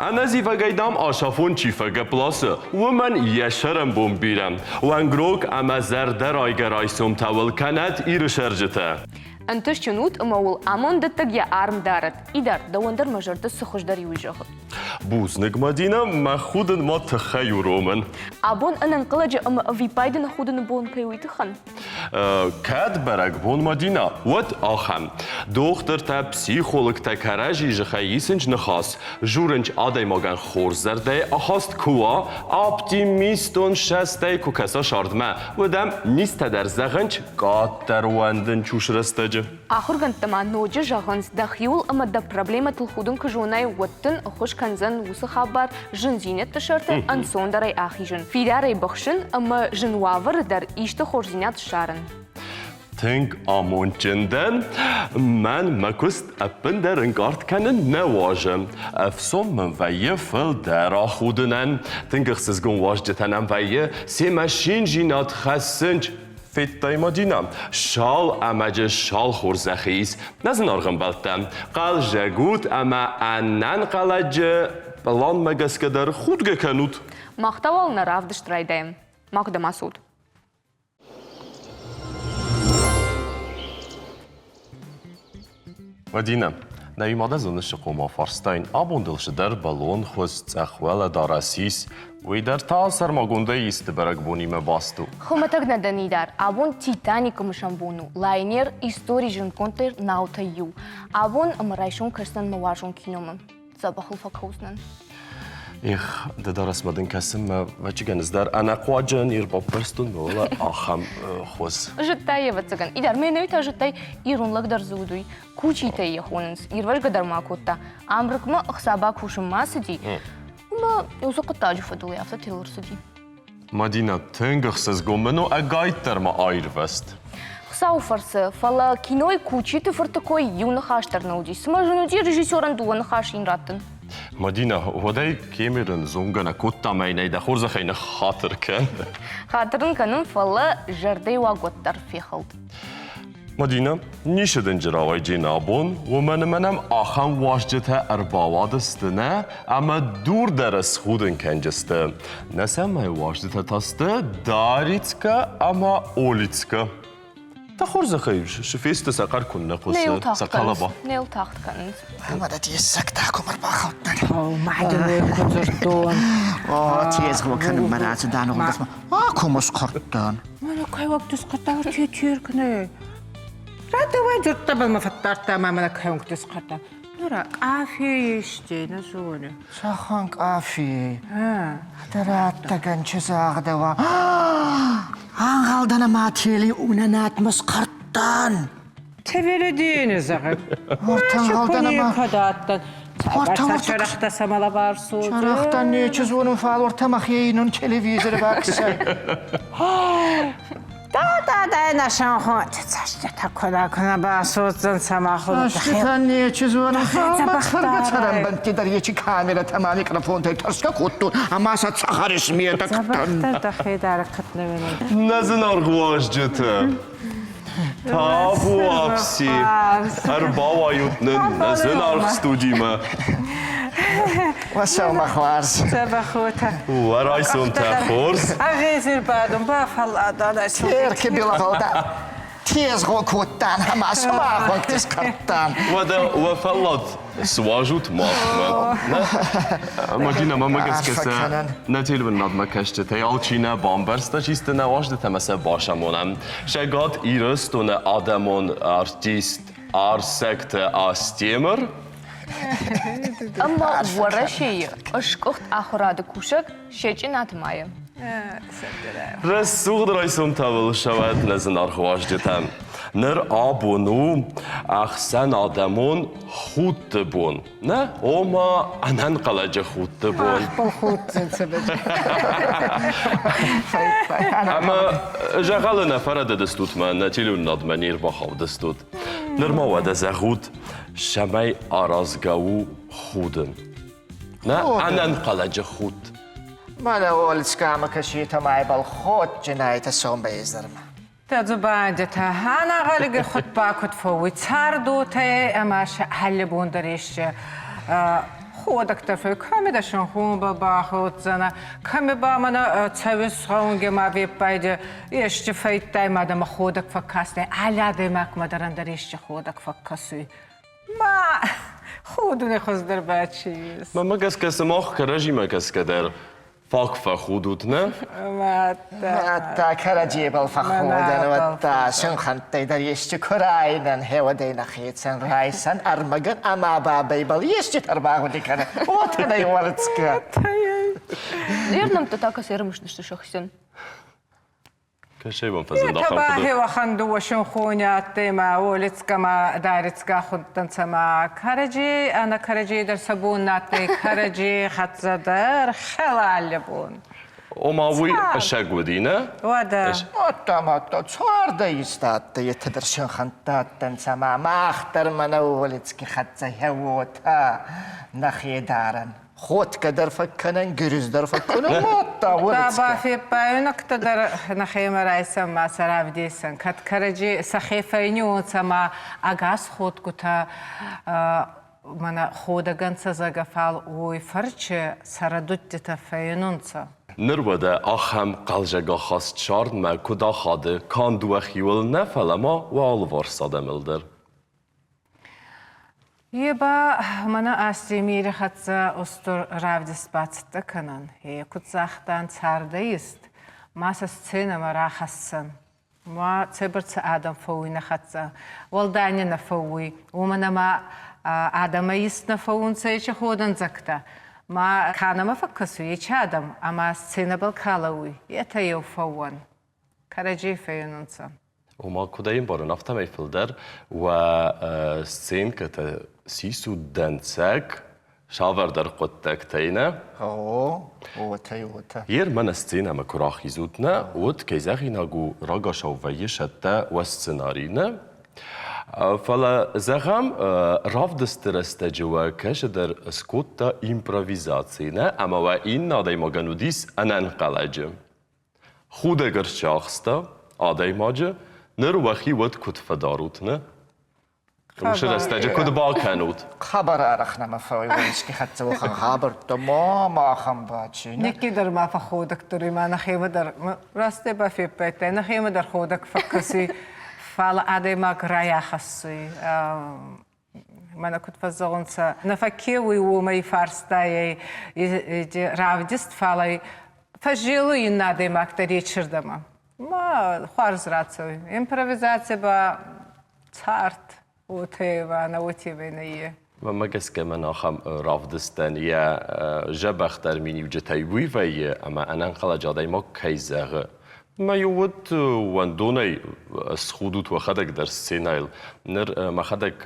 Ӕнӕзивӕгӕй, дам, асафон чи фӕгӕпп ласы, уымӕн йӕ сӕрӕнбон бирӕ. Уӕнгрог ӕмӕ зӕрдӕрайгӕ райсомтӕ уыл кӕнӕд Иры сӕрджытӕ. Ӕнтыстджын ут ӕмӕ уыл амонддӕттӕг йӕ арм дарӕд. Идар, дӕуӕн дӕр мӕ зӕрдӕ цы хуыздӕр и, уый зӕгъы. Бузныг, Мадинӕ, мӕ худын ма тыххӕй уромын. Абон ӕнӕнхъӕлӕджы ӕмӕ ӕвиппайды нӕ худыны бон кӕй уый тыххӕн? Кӕд бӕрӕгбон Мадинӕ, уӕд ахӕм. Дохтыртӕ, психологтӕ кӕрӕдзи дзыхӕй исынц ныхас, журынч адӕймагӕн хорз зӕрдӕйы ахаст куы уа, оптимистон сӕстӕй куы кӕса сардмӕ, уӕд ӕм низтӕ дӕр зӕгъынч къаддӕр уӕндын чус рӕстӕджы. Ахуыргӕндтӕ ма ноджы зӕгъынц, дӕхиуыл ӕмӕ дӕ проблемӕтыл худын куы зонай, уӕд дын ӕххуыс кӕндзӕн уыцы хабар зындзинӕдты сӕрты ӕнцондӕрӕй ахизын, фидарӕй быхсын ӕмӕ зын уавӕры дӕр исты хорздзинад ссарын. Тынг амондджын дӕн, мӕн мӕ куыст ӕппындӕр ӕнкъард кӕнын нӕ уарзы. Ӕфсон мын вӕййы фылдӕр ахудынӕн. Тынг ӕхсызгон уазджытӕ нӕм вӕййы, семӕ шинжинад хӕссынч. Федтай, Мадинӕ, шал ӕмӕ джы шал хорзӕхы ис. Нӕ зынаргъ ӕмбӕлттӕ, хъӕлзӕг ут ӕмӕ ӕнӕнхъӕлӕджы пъланмӕ гӕсгӕ дӕр худгӕ кӕнут. Мах та уал нӕ равдыст райдайӕм. Макуыдӕм ацӕут. Мадинӕ, нӕ имадӕ зоныс хъома фарстайн абон дыл цыдӕр бӕлонхуыз цъӕх уӕлӕдарӕс ис, уый дӕр та сӕрмагондӕй исты бӕрӕгбонимӕ баст у. Хуымӕтӕг нӕ дӕн Идар. Абон Титаникы мысӕн бон у. Лайнер истори зындгонддӕр наутӕй иу. Абон ӕмӕ райсом кӕсдзӕн мӕ уарзон киномӕ. Дзӕбӕхыл фӕкӕудзынӕн. Эх, ды дарӕсмӕ дын кӕсын мӕ вӕччыгӕн дӕр ӕнӕхъуаджы не рбаппӕрстон, фӕлӕ ахӕм хуыз. Зыдтай, ӕвӕццӕгӕн. Идар, мӕнӕй та зыдтай, ирон лӕг дӕр дзы уыд уый. Кучитӕй йӕ хонынц, ирвӕзгӕ дӕр ма кодта. Амрыкмӕ ӕхца бакусынмӕ ацыди, ӕмӕ уыцы хъуыддаджы фӕдыл афтӕ тел ӕрцыди. Мадинӕ, тынг ӕхсызгон мын у, ӕгайтдӕр ма аирвӕзт. Хуыцауы фӕрцы, фӕлӕ кинойы Кучиты фырты кой иу ныхас дӕр нӕ уыди. Цымӕ зын уыди режиссерӕн дыууӕ ныхасы йын раттын? Мадинӕ, уӕдӕй Кемерын зонгӕ нӕ кодта ӕмӕ йын ӕй дӕ хорзӕхӕй ныххатыр кӕн. Хатыр ын кӕнын, фӕлӕ зӕрдӕйы уаг уӕддӕр фехӕлд. Мадинӕ, ницы дынджыр ауайджын абон, уымӕн ӕмӕ нӕм ахӕм уазджытӕ ӕрбауадысты нӕ, ӕмӕ дур дӕр схудын кӕнджысты. Нӕ цӕмӕй уазджытӕ та сты Дарицкӕ ӕмӕ Олицкӕ. Та хорзӕхӕй цы фесты сӕ хъӕр куыннӕ хъуысы, сӕ хъӕлӕба. Нел тагъд кӕнынц. Ӕмӕ дӕ диссӕгтӕ куы ӕрбахаудтӕн. Мадӕ куы дзырдтон. О, тезгъо кӕнынмӕ рацыдан, акуы схъырдтан. Мӕнӕ кӕйуӕгты схъырдта тетеркне. Радавай дзырдта мӕ фӕттардта ӕмӕ мӕнӕ кӕйуӕгты схъырдта. Нура къафе есте, нӕ зоны. Цӕхӕн къафе? Дӕрӕттӕгӕн чи загъдӕуа. Ӕнгъӕлдӕн ӕма тели унӕнатмӕ схъырдтан. Тевеледене зӕгъӕг. Ортӕнгъӕлдӕн ӕма кадаттан. Чарахта самалавар Чарахта нечи зонун, фал ортӕ мӕхе инун телевизор баксӕ. Да, да, наша цастата куда куна басудзӕн самахун. Цастата нечи зонун, фал ма цӕргӕ цӕрӕнбӕнтти дӕр ечи камерӕтӕ ма микрофонтӕй тӕрсгӕ кодтон, ӕма сӕ цӕхӕр исмедӕгтӕн. Нӕ зынаргъ уазджытӕ, Табуафси! Ӕрбауайут нын нӕ зынаргъ студимӕ. Уӕ сӕумӕ хуарз. Дзӕбӕх уотӕ. Уӕ райсомтӕ хорз. Агъезир бадун бафӕлладӕн. Терки билӕбӕл тезгъо кодтан ӕма сумахуӕнти скъӕрдтан. Уӕдӕ уӕ фӕллад суазут махмӕ. Мадина, мӕмӕ гӕсгӕ сӕ нӕ телеуынынадмӕ кӕсджытӕй алчи нӕ бамбӕрста, чи сты нӕ уазджытӕ ӕмӕ сӕ басамонӕм. Цӕгат Ирыстоны адӕмон артист Арсӕгты Астемыр. Ӕмӕ Уӕрӕсейы сгуыхт ахуырады кусӕг Сечъынаты Майя. Рӕсугъд райсомтӕ уыл сӕуӕд нӕ зынаргъ уазджытӕ. Ныр абон у ӕхсӕнадӕмон худты бон. Нӕ, ома ӕнӕнхъӕлӕджы худты бон. Ӕмӕ зӕгъӕлы нӕ фӕрӕдыдыстут мӕ нӕ телеуынынадмӕ не рбахаудыстут. Ныр ма уӕдӕ зӕгъут, цӕмӕй аразгӕ у худын. Нӕ ӕнӕнхъӕлӕджы худт. Мӕнӕ Олечкӕмӕ кӕсетӕ майбӕл ходджинайтӕ сомбайзӕрмӕ. Дӕ дзубандитӕ ӕнӕгъӕлӕги худт ба куд фӕууй цардотӕ ӕма сӕ алли бон дӕр еске ходӕгтӕ фӕууй. Кӕми дӕ синхонбӕл баходдзӕнӕ, кӕми ба мӕнӕ цӕуис гъӕунги ма веппайди еске фӕйдтай ма дӕмӕ ходӕг фӕккастӕй. Алли адӕймагмӕ дӕр ӕндӕр еске ходӕг фӕккӕсуй. Ма ходуни хуыздӕр ба чи ес? Мӕнмӕ гӕсгӕ сымах кӕрӕдзимӕ гӕсгӕ дӕр фаг фӕхудут, нӕ? Мадта кӕрӕдзебӕл фӕхходӕн, уӕдта синхӕнттӕй дӕр есчи ку райнӕн, хеуӕдӕй нӕхецӕн райсӕн ӕрмӕгӕн ӕма бабӕйбӕл есчи ӕрбагъуди кӕнӕ. Уотӕ нӕй уӕрцгӕ. Ер нӕмттӕ та кӕс ӕрымысдысты сӕхицӕн. Кӕсӕй фӕзынд Етӕ ба хеуӕхӕн дууӕ синхони адтӕй ма Олецка ма Дарецка худтӕнцӕ ма кӕрӕдзей ӕнӕ кӕрӕдзей дӕр сӕ бон нӕ адтӕй, кӕрӕдзей хӕццӕ дӕр хӕлалли бон. Ома уый ӕсӕг уыди, нӕ? Уӕдӕ. Мадта, мадта, цардӕй ист адтӕй, етӕ дӕр синхӕнттӕ адтӕнцӕ ма мах дӕр мӕнӕ Олецки хӕццӕ уотӕ нӕхе дарӕн. Ходгӕ дӕр фӕккӕнӕн, гириз дӕр фӕккӕнӕн, мадта Та бафеппайуйнӕгтӕ дӕр нӕхемӕ райсӕн ма сӕ равдесӕн. Кӕд кӕрӕдзи сӕхе фӕйниуонцӕ ма ӕгас ходгутӕ мӕнӕ ходӕгӕнцӕ зӕгӕ, фал уой фӕрче сӕ рӕдудтитӕ фӕйнунцӕ. Ныр уӕдӕ ахӕм хъӕлдзӕг ахаст сардмӕ куыд ахады канд уӕхиуыл нӕ, фӕлӕ ма уӕ алыварс адӕмыл дӕр. Е ба мӕнӕ Астемири хӕццӕ устур равдист бацӕттӕ кӕнӕн. Е куд загътан, цардӕй ист, ма сӕ сценӕмӕ рахӕссӕн. Ма цӕйбӕрцӕ адӕм фӕууй нӕ хӕццӕ. Уӕлдай не нӕ фӕууй, уомӕн ӕма адӕмӕй ист нӕ фӕуунцӕ ечи ходӕндзӕгтӕ. Ма ка нӕмӕ фӕккӕсуй, ечи адӕм ӕма сценӕбӕл ка лӕууй, етӕ еу фӕууӕн. Кӕрӕдзей фӕййинунцӕ. Ома, куыд ӕй ӕмбарын, афтӕмӕй фылдӕр уӕ сценкӕтӕ сисут дӕнцӕг цавӕрдӕр хъуыддӕгтӕй, нӕ? О, уотӕ, уотӕ. Ер мӕнӕ сценӕмӕ куы рахизут, нӕ, уӕд, кӕй зӕгъинаг у, рагацау вӕййы сӕттӕ уӕ сценари, нӕ? Фӕлӕ, зӕгъӕм, равдысты рӕстӕджы уӕ кӕцыдӕр скодта импровизаци, нӕ, ӕмӕ уӕ иннӕ адӕймагӕн уыдис ӕнӕнхъӕлӕджы. Худӕг ӕрцахста адӕймаджы, ныр уӕхи уӕд куыд фӕдарут, нӕ? Уыцы рӕстӕджы куыд бакӕнут? Хабар арӕх нӕма фӕуй уӕлисги хӕццӕ уӕхӕн хабӕрттӕ ма махӕн ба чи нӕ? Никки дӕр ма фӕхходӕгдӕр ма нӕхемӕ дӕр растӕй бафеппайдтай, нӕхемӕ дӕр ходӕг фӕккӕсуй, фал адӕймаг райахӕссуй. Мӕнӕ куд фӕззӕгъунцӕ, нӕ фӕккеуй уомӕй фарстайӕй равдист, фал ӕй фӕззелуй ин адӕймӕгтӕ речирдӕмӕ. Ма хуарз рацӕуй. Импровизаци ба цард уотӕ нӕ уотемӕй нӕййе. Мӕнмӕ гӕсгӕ мӕн ахӕм равдыстӕн йӕ зӕбӕхдӕр миниуджытӕй уый вӕййы, ӕмӕ ӕнӕнхъӕлӕджы адӕймаг кӕй зӕгъы. Мӕ-иу уыд уӕндонӕй схудут уӕхӕдӕг дӕр сценӕйыл. Ныр мӕхӕдӕг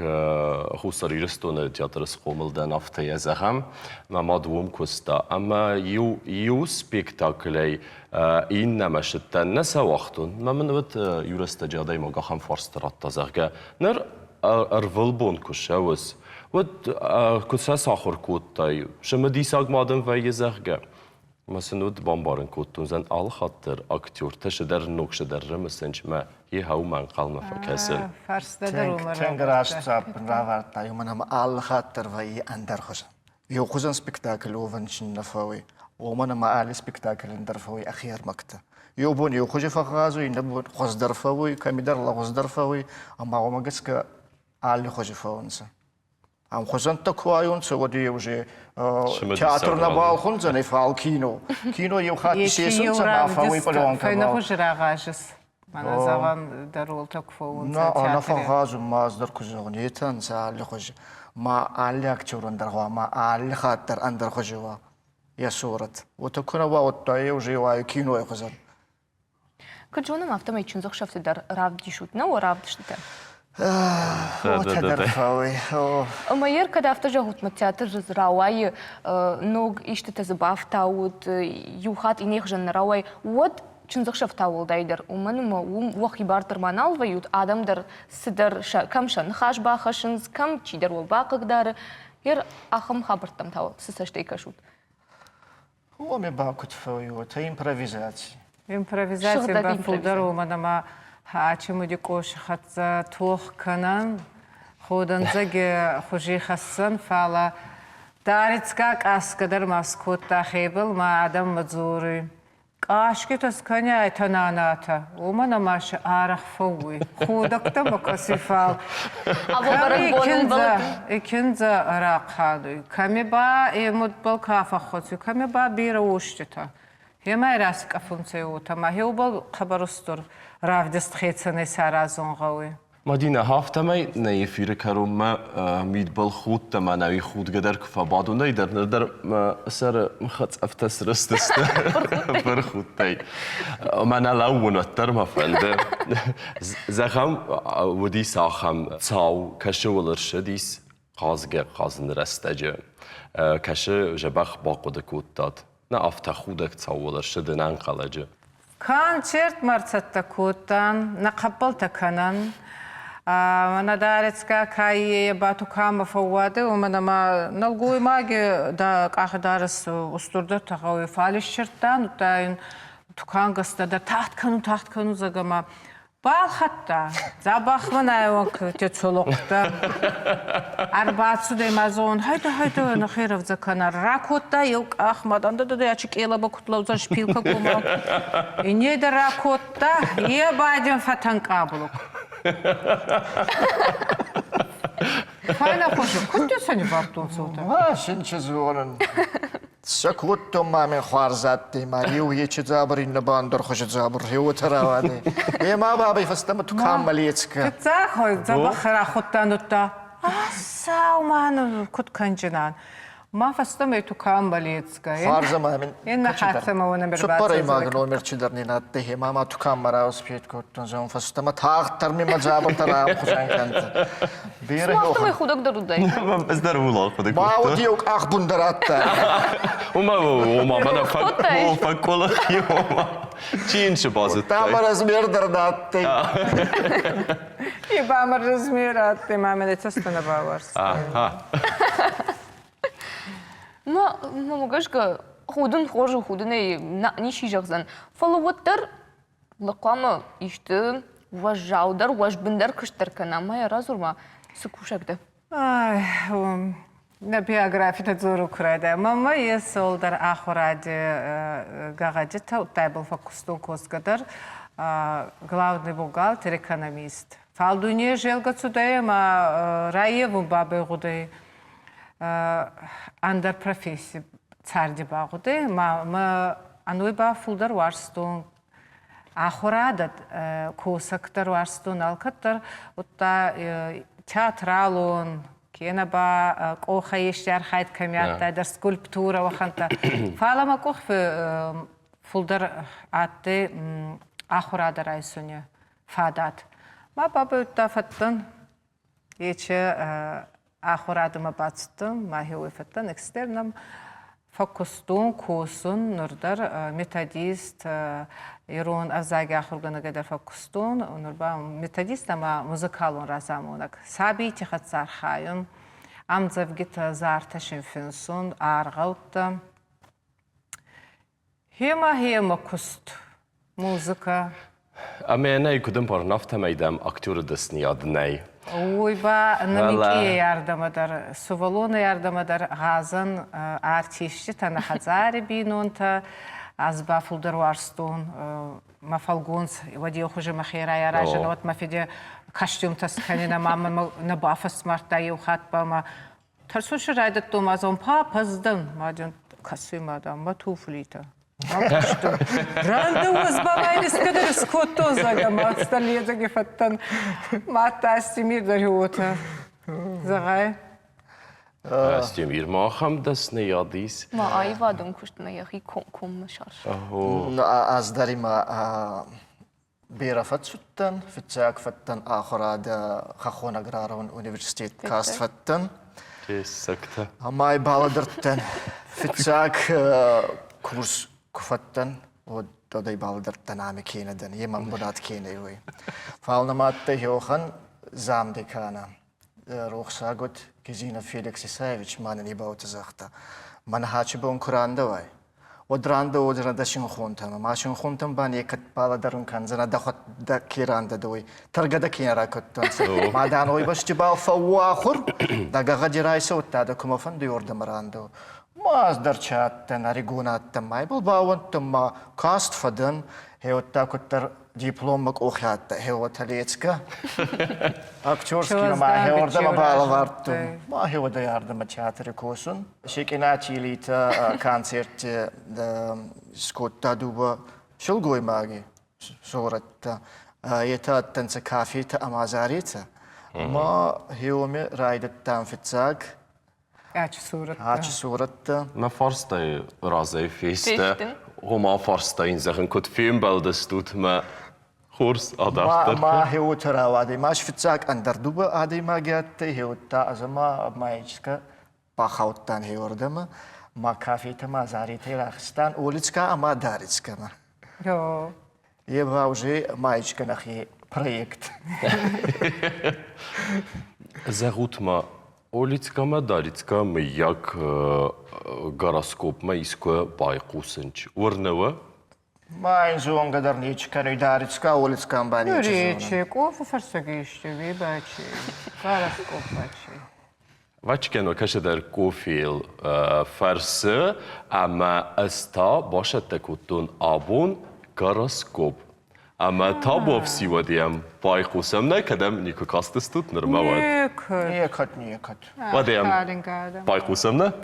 Хуссар Ирыстоны театры схъомыл дӕн, афтӕ йӕ зӕгъӕм. Мӕ мад уым куыста. Ӕмӕ иу, иу спектаклӕй иннӕмӕ сыдтӕн, нӕ сӕ уагътон. Мӕ мын уыд иу рӕстӕджы адӕймаг ахӕм фарст радта, зӕгъгӕ, ныр ӕрвылбон куы ссӕуыс, уӕд куы сӕ сахуыр кодтай, цымыдисаг ма дын вӕййы, зӕгъгӕ. Мӕ сын уыд бамбарын кодтон, зӕн алы хатт дӕр актертӕ цыдӕр ног цыдӕр рымысынч мӕ егъаумӕ ӕнхъӕлмӕ фӕкӕсын. Фарста дӕр уымӕ Тынг раст дзуапп ын равардта, уымӕн ӕмӕ алы хатт дӕр вӕййы ӕндӕр хуызӕн. Еу хуызӕн спектакль уӕвӕн нӕ фӕуй, уомӕн ӕма алли спектаклӕн дӕр фӕуй ӕхе ӕрмӕгтӕ. Еу бон еу хузи фӕгъгъазуй, иннӕ бон хуӕздӕр фӕууй, кӕмидӕр лӕгъуздӕр фӕууй, ӕма уомӕ гӕсгӕ алли хузи фӕуунцӕ. Ӕмхузӕнттӕ ку уайунцӕ, уӕд е уже театр нӕбал хундзӕнӕй, фал кино. Кино еу хатт исесунцӕ ма фӕууй пълёнкӕбӕл. Фӕйнӕхуз рагъазис. Мӕнӕ зӕгъӕн, дӕ ролтӕ ку фӕуунцӕ театри. Нӕ фӕгъгъазун, ма ӕз дӕр ку зӕгъун, етӕ нцӕ алли хузи. Ма алли актерӕн дӕр гъуама алли хатт дӕр ӕндӕр хузи уа йӕ сорӕт. Уотӕ ку нӕ уа, уӕдта е уже уайуй киной хузӕн. Куыд зонӕм, афтӕмӕй чындзӕхсӕвты дӕр равдисут, нӕ уӕ равдыстытӕ? Уотӕ дӕр фӕууй. Ӕмӕ ер кӕд афтӕ зӕгъут, мӕ театр рауайы, ног истытӕ дзы бафтаут, иу хатт иннӕ хуызӕн нӕ рауайы, уӕд чындзӕхсӕв та уӕлдайдӕр, уымӕн ӕмӕ уым уӕхи бар дӕр ма нал вӕййут, адӕм дӕр цыдӕр кӕм сӕ ныхас бахӕссынц, кӕм чидӕр уӕ бахъыгдары. Ер ахӕм хабӕрттӕм та цы цӕстӕй кӕсут? Уоми ба куд фӕууй, уотӕ импровизаци. Импровизаци ба фулдӕр уомӕн ӕма ачимуди къоси хӕццӕ тох кӕнӕн, ходӕндзӕги хузи хӕссӕн, фалӕ Дарицка къасгӕ дӕр ма скодта хебӕл ма адӕммӕ дзоруй: Къасгитӕ скӕнайтӕ, нанатӕ, уомӕн ӕма си арӕх фӕууй. Ходӕгтӕмӕ кӕсуй, фал кӕми киндзӕ, киндзӕ рахъануй, кӕми ба е мудбӕл ка фӕххуӕцуй, кӕми ба берӕ уоститӕ. Хемӕй раскъӕфунцӕ уотӕ, ма хеубӕл хъӕбӕр устур равдист хецӕнӕй саразун гъӕуй. Мадинӕ, афтӕмӕй нӕ эфиры кӕронмӕ мидбыл худт ӕмӕ нӕ уый худгӕ дӕр куы фӕбадон, дӕр ныр дӕр мӕ сӕры хӕцъӕфтӕ срыстысты фырхудтӕй. Мӕнӕ лӕууын уӕддӕр мӕ фӕнды. Зӕгъӕм, уыдис ахӕм цау, кӕсы уыл ӕрсыдис хъазгӕ хъазыны рӕстӕджы. Кӕсы, дзӕбӕх бахъуыды кодтат. Нӕ афтӕ худӕг цауыл ӕрсыд ӕнӕнхъӕлӕджы. Концертмӕ ӕрцӕттӕ кодтан, нӕ хъӕппӕлтӕ кӕнӕн. Мӕнӕ Дарецка каййе ба туканмӕ фӕууадӕй, уомӕн ӕма нӕлгоймаги дӕ къахидарӕс устурдӕртӕ гъӕуй. Фал иссердтан, удта ин тукангӕстӕ дӕр тагъд кӕнун, тагъд кӕнун, зӕгъгӕ, ма Балхӕдта. Дзӕбӕх мӕ нӕуӕг цолохътӕ. Ӕрбацудӕй ма зон, хайдӕ, хайдӕ, нӕхе рӕвдзӕ кӕнӕ. Ракодта еу къах, ма дӕ ачи къелаба куд лӕудзӕн шпилка гума. Инне дӕр ракодта, е баден фӕтӕн къаблук. Файна хожу, куд дӕ сӕни бардтонцӕ уотӕ? Ма син чи зонун. Сӕ кодтон ма мин хуарз адтӕй, ма еу ечи дзабур, иннӕ ба ӕндӕр хузи дзабур, уотӕ рауадӕй. Е ма бабӕй фӕстӕмӕ туканмӕ лецкӕ. Фиццаг дзӕбӕх рахудтан удта, Ацау ма куд кӕнджинан. Ма фӕстӕмӕ туканмӕ лецкӕ. Хуарз ӕма мин Иннӕ хӕццӕ ма уонӕ Цуппӕрӕймаг номер чидӕр нин адтӕй, ма ма туканмӕ раоспет кодтон, зӕгъун, фӕстӕмӕ тагъддӕр ми мӕ дзабуртӕ раӕмхузӕн кӕнтӕ. Берӕ Афтӕмӕй худӕгдӕр уыдаид. Ӕз дӕр ууыл ахъуыды Ма кодтон. уыд еу къахбун дӕр адтӕй. Уымӕ, ома, мӕнӕ фӕкъуылых ома. Чи йын цы базыдтай? Тамӕ размер дӕр нӕ адтӕй. И ба мӕ размер адтӕй, ма мӕ цӕстӕ нӕ бауарзта. Мӕ гӕсгӕ, худын хорз у, худынӕй ничи зӕгъдзӕн. Фӕлӕ уӕддӕр хъуамӕ исты уӕззаудӕр, уӕзбындӕр куыст дӕр кӕна. Ма йӕ радзур-ма, цы кусӕг дӕ? Нӕ биографитӕ дзору ку райдайа. Мӕнмӕ ес уӕлдӕр ахуради гӕгъӕдитӕ, удта ибӕл фӕккустон косгӕ дӕр. Главный бухгалтер, экономист. Фал дуйне зелгӕ цудӕй ӕма раййевун бабӕй гъудӕй ӕндӕр професси царди багъудӕй. Ма мӕ ӕной ба фулдӕр уарзтон ахурадӕ косӕг дӕр уарзтон алкӕддӕр, удта театралон, кенӕ ба къохӕй ести архайд кӕми адтӕй дӕр скульптурӕ уӕхӕнттӕ. Фал мӕ къох фулдӕр адтӕй ахурадӕ райсуни фадат. Ма бабӕй удта фӕдтӕн Ече ахурадӕмӕ бацудтӕн, мӕхе фӕдтӕн экстерном, фӕккустон, косун, нур дӕр методист, ирон ӕвзаги ахургӕнӕгӕй дӕр фӕккустон, нур ба методист ӕма музыкалон разамонӕг. Сабийти хӕццӕ архайун, ӕмдзӕвгитӕ, зартӕ син финсун, аргъӕуттӕ. Хема-хема куыст, музыкӕ. Ӕмӕ нӕй, куыд ӕмбарын, афтӕмӕй дӕм актеры дӕсныйад нӕй. Уой ба нӕ ардӕмӕ дӕр, сувӕллонӕй ардӕмӕ дӕр гъазӕн артисттитӕ, нӕ хӕдзари бийнонтӕ. Ӕз ба фулдӕр уарзтон мӕ фӕлгонц, уӕд еу хузи мӕхе райаразӕн, уӕд мӕ фиди костюмтӕ скӕнинӕ, ма мӕ нӕ бафӕсмардта еу хатт ба ма Тӕрсун райдӕдтон ма зон папа дӕн, ма дин кӕсуй ма дам мӕ туфлитӕ. Рандӕуӕз бабай искӕдӕр скодтон, зӕгъгӕ, ма ледзӕги фӕдтӕн. Мадта Астемир дӕр уотӕ. Зӕгъай. Астемир ма ахӕм дӕсныйад ис. Ма аивадон куыстмӕ йӕхи комкоммӕ сарс. Ӕз дӕр ма Берӕ фӕццудтӕн. Фиццаг фӕдтӕн ахурадӕ хӕххон аграрон университет каст фӕдтӕн. Дессӕгтӕ. Ӕма балӕдӕрдтӕн. Фиццаг курс ку фӕдтӕн, уӕд уӕдӕй балӕдӕрдтӕн ами ке нӕ дӕн, е мӕн бунат ке нӕй, уой. Фал нӕма адтӕй еуӕхӕн замдекана. Рохсаг уод. Кизинов Феликс Исаевич ма нын ибауты загъта, мӕн хачы бон куы рандӕуай, уӕд рандӕуодзӕнӕ дӕ синхонтӕмӕ, ма синхонтӕн ба некӕд балӕдӕрун кӕндзӕнӕ дӕхуӕдӕ ке рандӕдӕуй, тӕргӕ дӕ ке нӕ ракодтонцӕ. Ма дан уой бӕсти бал фӕууо ахур, дӕ гӕгъӕди райсӕ, удта дӕ кумӕ фӕндуй, уордӕмӕ рандӕу. Ма ӕз дӕр чи адтӕн, ӕригон адтӕн, ма ибӕл баууӕндтӕн, ма каст фӕдӕн, гье уӕдта куддӕр диплом мӕ къохи адтӕй, гье уотӕ лецгӕ. Актерский ма гье уордӕмӕ балӕвардтон. Ма гье уӕдӕй ардӕмӕ театри косун. Секъинати Элита концертти скодта дууӕ силгоймаги сорӕттӕ. Етӕ адтӕнцӕ кафетӕ ӕма заретӕ. Ма гьеуоми райдӕдтан фиццаг Ачы сурӕттӕ. Ачы сурӕттӕ. Мӕ фарстайы разӕй фестӕ. Ома фарста йын зӕгъын, куыд фембӕлдыстут мӕ хорз адарддӕр. Ма хеуотӕ рауадӕй. Ма фиццаг ӕндӕр дууӕ адӕймаги адтӕй, хеуотта ӕз ӕма маечка бахаудтан хеуордӕмӕ. Ма кафетӕмӕ заретӕй рахизтан Олицка ӕма Дарицкамӕ. Ева уже маечка нӕхи проект. Зӕгъут-ма, Олицкамӕ Дарицка мыййаг гороскопмӕ искуы байхъусынч уырны уӕ? Ма ин зонгӕ дӕр нечи кӕнуй Дарицка, Олицкам ба нечи зоны. Речи, къофы фӕрсӕг исты, вибачи, гороскоп бачи. Вачкено кӕсӕдӕр кофейыл фӕрсы, ӕмӕ ӕз та басӕттӕ кодтон абон гороскоп. Ӕмӕ табуафси уӕд йӕм байхъусӕм нӕ, кӕдӕм никуы кастыстут нырмӕ уӕд. Некӕд. Некӕд, некӕд. Уӕд йӕм байхъусӕм нӕ?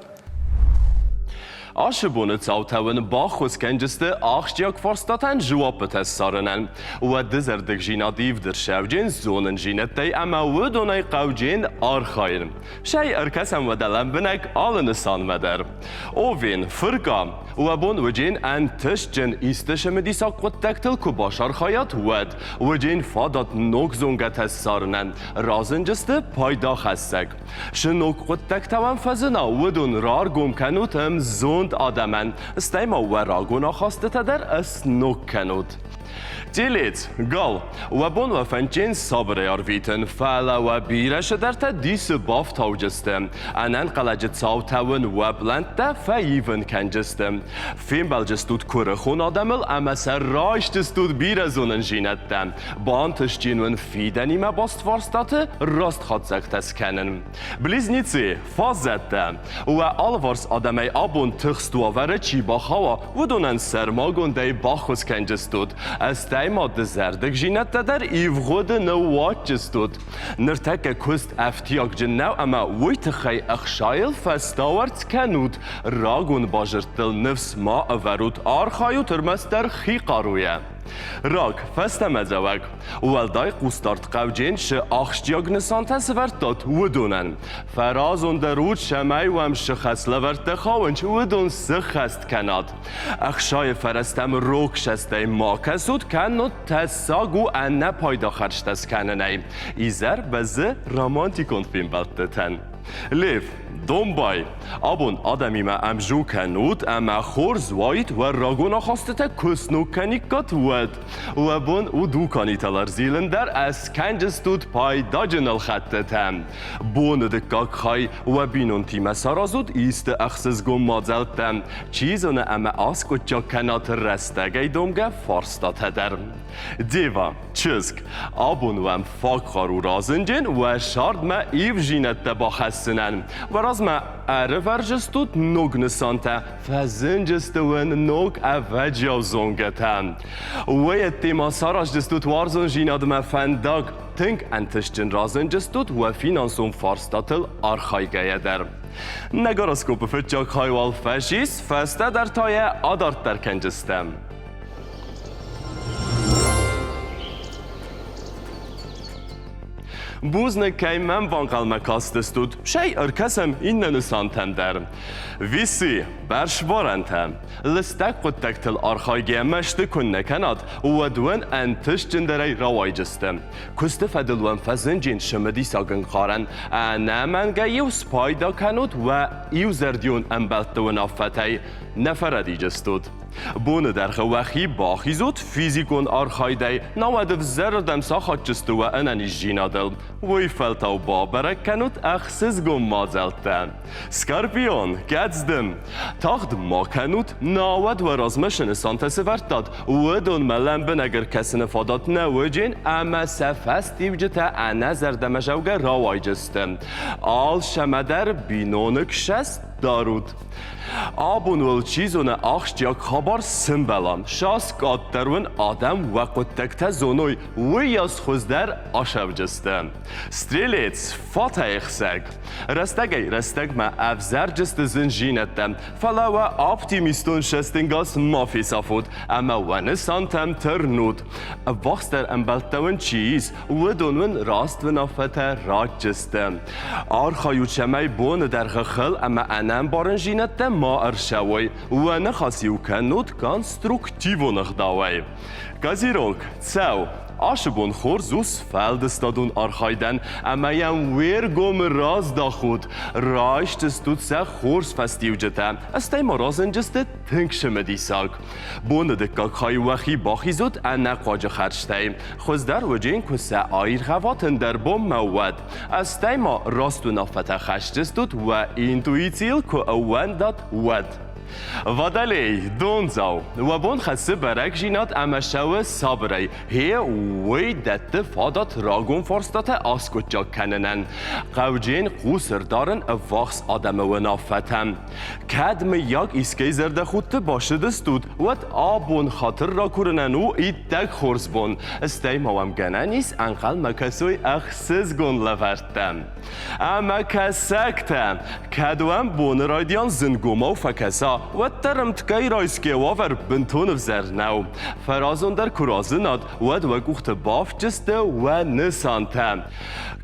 Ацы боны цаутӕ уын баххуыс кӕнджысты ахсджиаг фарстатӕн жуаппытӕ ссарынӕн. Уӕд дызӕрдыгдзинад ивдырсӕвджын зонындзинӕдтӕй ӕмӕ уыдонӕй хъауджын архайын. Сӕй ӕркӕсӕм уӕдӕ лӕмбынӕг алы нысанмӕ дӕр. Овен, фырка, уӕ бон уыджен ӕнтыстджын исты цымыдисаг хъуыддӕгтыл куы бацархайат, уӕд уыджен фадат ног зонгӕтӕ ссарынӕн, разынджысты пайдахӕссӕг. Цы ног хъуыддӕгтӕ уӕм фӕзына, уыдон раргом кӕнут ӕмзонд адӕмӕн, стӕй ма уӕ рагон ахастытӕ дӕр ӕсног кӕнут. Телец, гал, уӕ бон уӕ фӕндджын сабырӕй арвитын, фӕлӕ уӕ бирӕ цыдӕртӕ дисы бафтауджысты. Ӕнӕнхъӕлӕджы цаутӕ уын уӕ пълӕнттӕ фӕивын кӕнджысты. Фембӕлджыстут куырыхон адӕмыл ӕмӕ сӕ райсдзыстут бирӕ зонындзинӕдтӕ. Бантыстджын уын фидӕнимӕ баст фарстаты раст хатдзӕгтӕ скӕнын. Близнецы, фаззӕттӕ, уӕ алыварс адӕмӕй абон тыхст уавӕры чи бахауа, уыдонӕн сӕрмагондӕй баххуыс кӕнджыстут. Стӕй ма дызӕрдыгдзинӕдтӕ дӕр ивгъуыды ныууадздзыстут. Ныртӕккӕ куыст ӕфтиагджын нӕу ӕмӕ уый тыххӕй ӕхсайыл фӕстауӕрц кӕнут, рагон базырдтыл ныфс ма ӕвӕрут, архайут ӕрмӕстдӕр хи хъаруйӕ. Раг, фӕстӕмӕдзӕуӕг. Уӕлдай хъусдард хъӕвджын цы ахсджиаг нысантӕ сӕвӕрдтат, уыдонӕн. Фӕразондӕр ут, цӕмӕй уӕм цы хӕслӕвӕрдтӕ хауынц, уыдон сыххӕст кӕнат. Ӕхсайы фӕрӕзтӕм рог сӕстӕй ма кӕсут, кӕннод тӕссаг у ӕнӕпайда хӕрзтӕ скӕнынӕй. Изӕр бӕззы романтикон фембӕлдтытӕн. Лев, домбай, абон адӕмимӕ ӕмзу кӕнут ӕмӕ хорз уаид уӕ рагон ахастытӕ куы сног кӕниккат, уӕд. Уӕ бон у дуканитыл ӕрзилын дӕр, ӕскӕнджыстут пайдаджын ӕлхӕдтытӕ. Боны дыккаг хай уӕ бинонтимӕ саразут исты ӕхсызгон мадзӕлттӕ. Чи зоны ӕмӕ аскъуыддзаг кӕнат рӕстӕгӕй домгӕ фарстатӕ дӕр. Дева, чызг, абон уӕм фаг хъару разынджын уӕ сӕрдмӕ ивзинӕдтӕ бахӕссынӕн. Уӕ размӕ ӕрывӕрджыстут ног нысантӕ, фӕзынджысты уын ног ӕвӕджиау зонгӕтӕ. Уӕ ма сараздзыстут уарзондзинадмӕ фӕндаг, тынг ӕнтыстджын разынджыстут уӕ финансон фарстатыл архайгӕйӕ дӕр. Нӕ гороскопы фыццаг хай уал фӕцис, фӕстӕдӕр та йӕ адарддӕр кӕнджыстӕм. Бузныг, кӕй мӕм банхъӕлмӕ кастыстут. Сӕй ӕркӕсӕм иннӕ нысантӕм дӕр. Висы, бӕрзбарӕнтӕ. Лыстӕг хъуыддӕгтыл архайгӕ мӕсты куыннӕ кӕнат, уӕд уын ӕнтыстджындӕрӕй рауайдзысты. Куысты фӕдыл уӕм фӕзынджын цымыдисаг ӕнкъарӕн. Ӕнӕмӕнгӕй-иу спайда кӕнут уӕ иузӕрдион ӕмбӕлтты уынаффӕтӕй. Нӕ фӕрӕдиджыстут. Боны дӕргъы уӕхи бахизут физикон архайдӕй, науӕд ӕвзӕрырдӕм сахатджысты уӕ ӕнӕниздзинадыл. Уый фӕлтау бабӕрӕг кӕнут ӕхсызгон мадзӕлттӕ. Скорпион, кӕдздым! Тагъд ма кӕнут, науӕд уӕ размӕ цы нысантӕ сӕвӕрдтат, уыдонмӕ лӕмбынӕг ӕркӕсыны фадат нӕ уыджен ӕмӕ сӕ фӕстиуджытӕ ӕнӕзӕрдӕмӕзӕугӕ рауайджысты. Алцӕмӕдӕр биноныг сӕст дарут. Абон уыл чи зоны ахсджиаг хабар сымбӕла. Сас къаддӕр уын адӕм уӕ хъуыддӕгтӕ зоной, уыйас хуыздӕр асӕвджысты. Стрелец, фатӕйхсӕг. Рӕстӕгӕй-рӕстӕгмӕ ӕвзӕрджысты зынзинӕдтӕ, фӕлӕ уӕ оптимистон цӕстӕнгас ма фесафут ӕмӕ уӕ нысантӕм тырнут. Ӕввахсдӕр ӕмбӕлттӕ уын чи ис, уыдон уын раст уынаффӕтӕ ратджысты. Архайут, цӕмӕй боны дӕргъы хыл ӕмӕ ӕнӕмбарындзинӕдтӕ ма ӕрцӕуой. Уӕ ныхас-иу кӕнут конструктивон ӕгъдауӕй. Козерог, цӕу! Ацы бон хорз у сфӕлдыстадон архайдӕн ӕмӕ йӕм уе ргомы раздахут, райсдзыстут сӕ хорз фӕстиуджытӕ, стӕй ма разынджысты тынг цымыдисаг. Боны дыккаг хай уӕхи бахизут ӕнӕхъуаджы хӕрзтӕй. Хуыздӕр уыджын куы сӕ аиргъӕват ӕндӕр бонмӕ, уӕд. Стӕй ма раст уынаффӕтӕ хӕсдзыстут уӕ интуицийыл куы ӕууӕндат, уӕд. Водолей, дондзау, уӕ бон хӕссы бӕрӕгдзинад ӕмӕ цӕуы сабырӕй. Гъе уый дӕтты фадат рагон фарстатӕ аскъуыддзаг кӕнынӕн. Хъӕвджын хъус ӕрдарын ӕввахс адӕмы уынаффӕтӕм. Кӕд, мыййаг, искӕй зӕрдӕхудты басыдыстут, уӕд абон хатыр ракурынӕн у иттӕг хорз бон. Стӕй ма уӕм гӕнӕн ис ӕнхъӕлмӕ кӕсой ӕхсызгон лӕвӕрттӕ. Ӕмӕ кӕсӕгтӕ, кӕд уӕм боны райдиан зынгомау фӕкӕса, уӕддӕр ӕмткӕй райсгӕ уавӕр бынтон ӕвзӕр нӕу. Фӕразондӕр куы разынат, уӕд уӕ къухты бафтдзысты уӕ нысантӕ.